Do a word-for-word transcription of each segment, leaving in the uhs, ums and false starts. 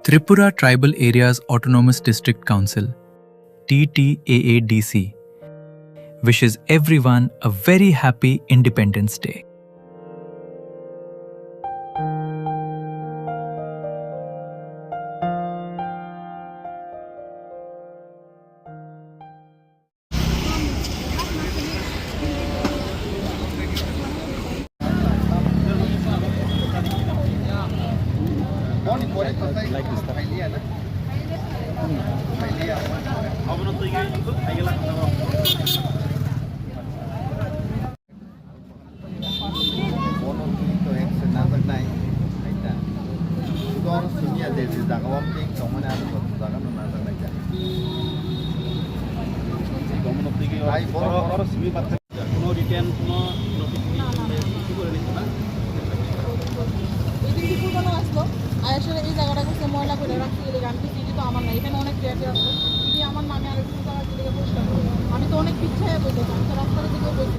Tripura Tribal Areas Autonomous District Council, T T A A D C, wishes everyone a very happy Independence Day. Bono twi to ek se najak nai, hai ta. Sudo oro simi ya je je jaga o twi tongmani aro joto jaga no najak nai ta. Hai, boro, boro, boro simi bathai. কোনো রিটেন কোনো নোটিফিকেশন কিছু করে নিচ্ছে না। এই দিন দুপুরবেলা আসলো, আর আসলে এই জায়গাটা করছে ময়লা করে রাখছে, এই আমি তো সিটি তো আমার না, এখানে অনেক ফ্ল্যাট আছে, সিটি আমার নামে আর একটু জায়গা দিলে পরিষ্কার করে। আমি তো অনেক পিছিয়ে বলতে চাই, আমি তো রাস্তার দিকেও বলছি।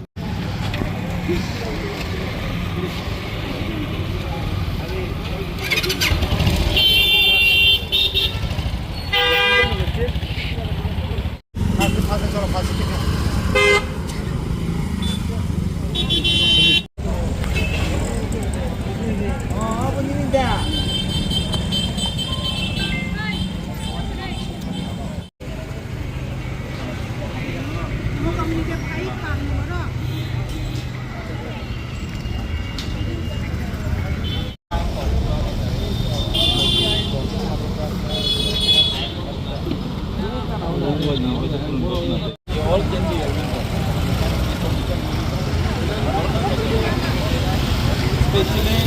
Specially,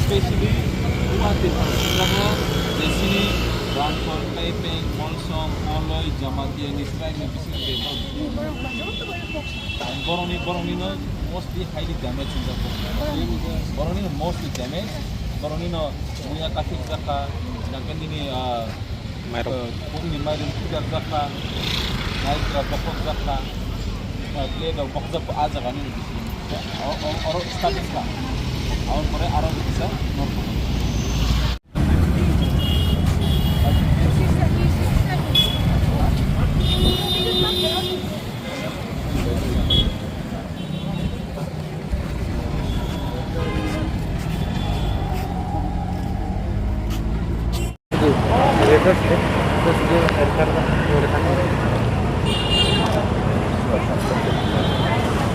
specially, Guwahati, Jesini, Rampur, Kaipeng, Molsom, Moloi, Jamatia, Nisrai, Borokni, borokni no mostly highly damage wngkha borokni. Borokni no mostly damage, borokni no muya kathik jakha, jangkhe nini, ah, mairok. Ah, bokni mairok thujak jakha, naikra bokhok jakha, ah, blade rok bokhjak ah jaga nini bisingo. O, o, oro start wngkha. Aboni pore aro kisa norok.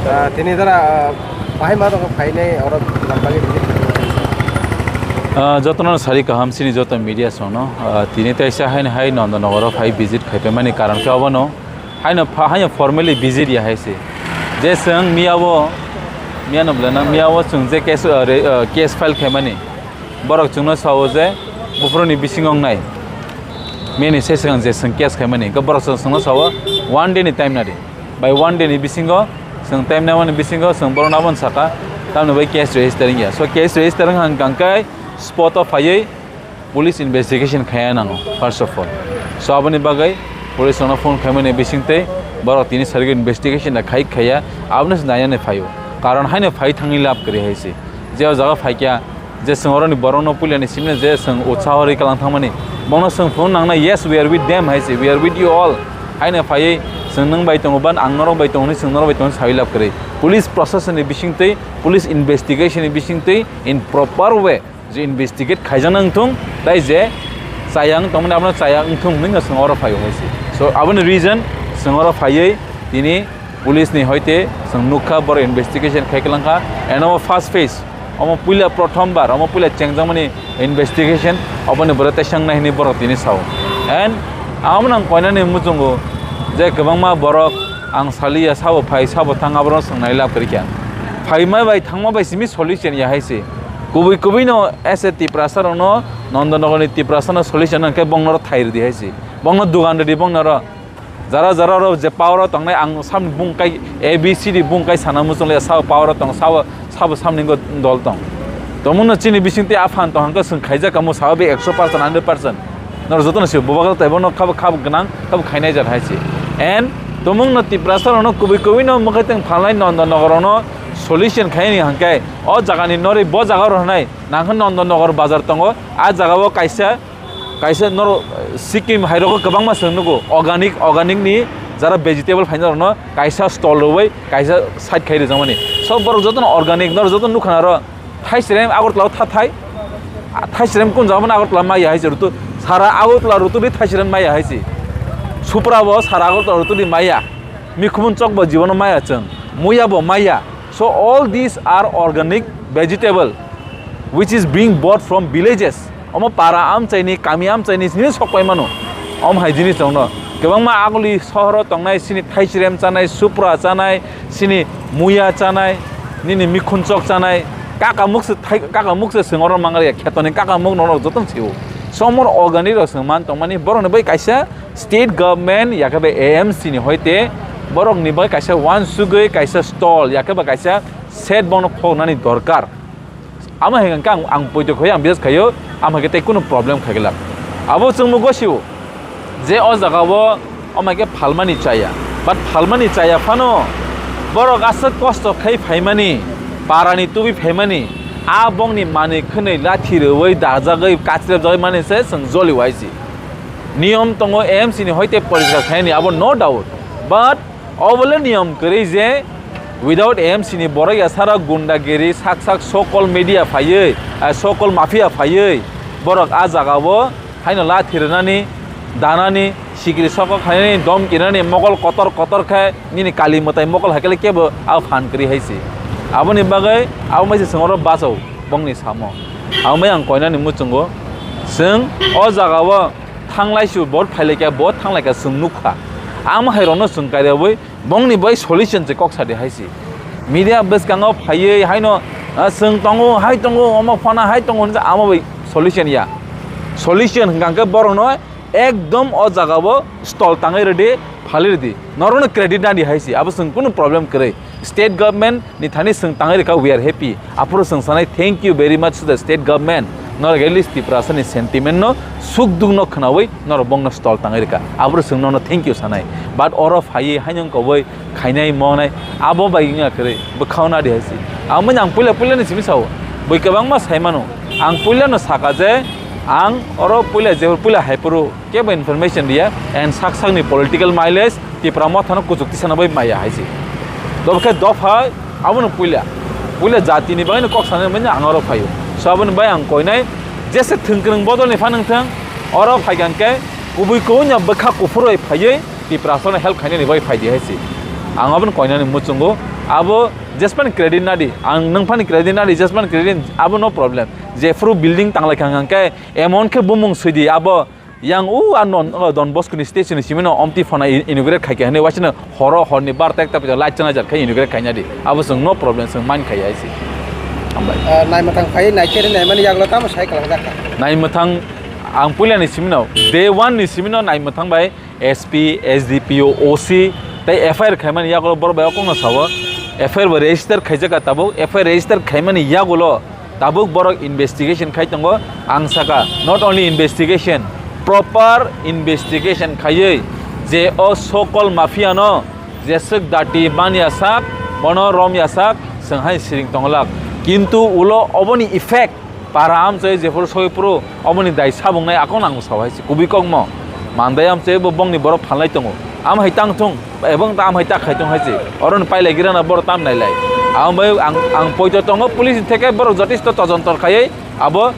Ah, tini dara, ah, bahai ma tongo phainai oro nang bagwi visit khainai. Ah, jotono sari kaham sini joto media songno. Ah, tini teisa haino hai Nondonogoro phai visit khaipaimani karon khe obono. Haino pha-, haino formally visit ya hai se. Je chwng miyao, miyano bwlai nang, miyao chwng je case, ah, re-, ah, case file khaimani. Borok chwngno sao je buphuruni bisingo wngnai. Miyani se swkang je chwng case khaimani, hwnkhe borok chwng, chwngno sao one day ni time nadi. Bai one day ni bisingo, chwng time namani bisingo, chwng borokno abono saka, tamni bai case register wngya. So case register wngkha hwnkhe spot o phaiwi police investigation khaiya nango, first of all. So aboni bagwi police rokno phone khaimani bisingtwi borok tini sarigwi investigation da khai khaiya, abono se nainani phaio. Karon haino phai thangwi lab kwrwi hai se. Je o jaga phaikya, je chwng oroni borokno puilani simino je chwng utsaho rwi kwlang thangmani, bono chwng phunuk nangnai, "Yes, we are with them," hai se, "We are with you all." Haino phaiwi chwng nwng bai tongo ban, ang norok bai tongo hwnwi chwng norok bai tongo sawi lab kwrwi. Police process ni bisingtwi, police investigation ni bisingtwi in proper way je investigate khaijak nang thung, tai je chaya wng tongmani abono chaya wng thung hwnwi no chwng oro phaio hai se. So aboni reason chwng oro phaiwi tini police ni hoite chwng nukha borok investigation khai kwlang kha, and omo first phase, omo puila prothom bar, omo puila chengjakmani investigation, oboni borok teisa wngnai hwnwi borok tini sao. And amo nang koinani muchungo je kwbangma borok ang saliya sabo phai sabo thang aborok chwng nai lab kwrwi kha. Phaima bai thangma bai simi solution ya hai se. Kubui kubui no as a Tiprasa rokno Nondonogor ni Tiprasa no solution hwnkhe bongno ro thai rwdi hai se. Bongno dugan rwdi bongno ro. Jara jara ro je power o tongnai ang samni bung kai A B C D bung kai sana muchung le sabo power o tong sabo sabo samni go dol tong. Tomung no chini bising tei aphan tong hwnkhe chwng khaijak kamo sabo be ekso percent hundred percent. Norok jotono sio bubagra taibo no khabo khabo gwnang khabo khainai jat hai se. And tomung no Tiprasa rokno kubui kubui no mwkhai teng phalnai Nondonogor rokno solution khaini hwnkhe o jaga ni norwi bo jaga rw hwnai nangkhe Nondonogor bazar tongo, a jaga o kaisa Kaisa norok Sikkim hai rogo kwbangma chwng nugo, organic, organic ni jara vegetable phaina rokno kaisa stall rwui kaisa side khai rijak mani. So borok jotono organic, norok jotono nukha na aro thaisrem Agartala o tha thai, thaisrem kun jaga mani Agartala maya hai se rutu, sara Agartala rutu di thaisrem maya hai se. Supra bo sara Agartala rutu di maya. Mikhumun chok bo jibono maya chwng, muya bo maya. So all these are organic vegetable which is being bought from villages. Omo para amchaini, kami amchaini sini sok pai mano. Om hai jinis rokno kwbangma aguli sohoro tongnai sini thaisrem chanai, supra chanai, sini muya chanai, nini mikhun chok chanai, kaka mukse thai, kaka mukse singoro mangari khetoni kaka muk norok jotono sio. So omor organic rok sing man tongmani borokni bai kaisa state government yakhe bai A M C ni hoite borokni bai kaisa wansugwi kaisa stall yakhe bai kaisa shed bono khoknani dorkar. Amo hai khe ang, ang poito khaio, ang bias khaio, amo hai khe tei kunu problem khai glak. Abo chwngno gosio je o jaga o, o mai khe phalmani chaya, but phalmani chaya phano borok aswk kosto khai phaimani, parani tubui phaimani, a bongni manwi khwnwi lathi rwui dajagwi kachirapjagwi mani se chwng joli waisi. Niyom tongo A M C ni hoite poriskar khainani, abo no doubt, but obole niyom kwrwi je without A M C ni borok ya sara gundagiri sak sak sokol media phaiwi, eh, sokol mafia phaiwi borok a jaga o haino lathi rwnani, danani, sikiri sokol khainani, domki rwnani, mokol kotor kotor khe nini kali mwtai mokol hai khe kebo a phan kwrwi hai se. Aboni bagwi abo mai se chwng oro bacho bongni samo. Abo mai ang koinani muchungo chwng o jaga o thanglai su bot phailai kha, bot thanglai kha chwng nukha. Amo hai rokno chwng kairewi bongni bai solution se kok sadi hai se. Media bwskango phaiwi haino, ah, chwng tongo, hai tongo, omo phana hai tongo hinjak amo bai solution ya. Solution hwnkha khe borokno ekdom o jaga o stall tangwi rwdi, phalwi rwdi. Norokno credit nadi hai se, abo chwng kunu problem kwrwi. State government ni thani chwng tangwi rwkha, we are happy. Aphuru chwng sanai, thank you very much to the state government. Norok at least Tiprasa ni sentiment no, suk duk no khwnawi norok bongno stall tangwi rwkha. Aphuru chwng nono thank you sanai. But oro phaiwi haino wngkha bai khainai monai abo bai wngya kwrwi bwkhao nadi hai se. Amo ang puila puila ni simi sao. Bui kwbangma sai mano. Ang puila no saka je ang oro puila je puila hai phuru kebo information riya and sak sakni political mileage Tipra Mothano kuchuk tisana bai maya hai se. Dobo khe dopha abono puila, puila jatini bagwi no kok sanani bagwi ang oro phaio. So aboni bai ang koinai jesa thwngkwrwng bodolni phan wngthang, oro phaikha hwnkhe kubui kubui no bwkha kuphur bai phaiwi Tiprasano help khainani bai phaidi hai se. Ang abono koinani muchungo, abo jesmani credit nadi, ang nwng phani credit nadi, jesmani credit abo no problem. Jephuru building tanglaikha hwnkhe emon khe bumung swidi abo Yang u a non, o Don Bosco ni station ni simi no omtwi phana i-, inaugurate khai kha hinwi waisano horo horni barta ekta pita light chana jar khai inaugurate khaina di. Abo chwng no problem chwng mind khai hai se. Hambai. Ah, naimwthang phai naikhe naimani yagulo tamo sai kalangjak kha. Naimwthang ang puila ni simi no, day one ni simi no naimwthang bai S P, S D P O, O C tei F I R khaimani yagulo borok bai o kokno sao. F I R bo register khaijak kha tabuk, F I R register khaimani yagulo Tabuk borok investigation khai tongo, ang saka, not only investigation, proper investigation khaiwi je o sokol mafia no jeswk dati man ya sak, bono rom ya sak, chwng hai siring tongolak. Kintu ulo oboni effect para amchoi jephuru soi phuru oboni dai sabung nai akon ang sao hai se kubui kokmo. Mandai amchoi bo bongni borok phalnai tongo. Am hai tang thung. Ebong tam hai tak khai tong hai se. Oro ni pailai gira na borok tam nailai. Ang bai ang, ang poito tongo police ni theke borok jotisto tojontor khaiwi abo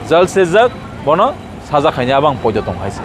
jal sejak bono saja khaini abo ang poito tong hai se.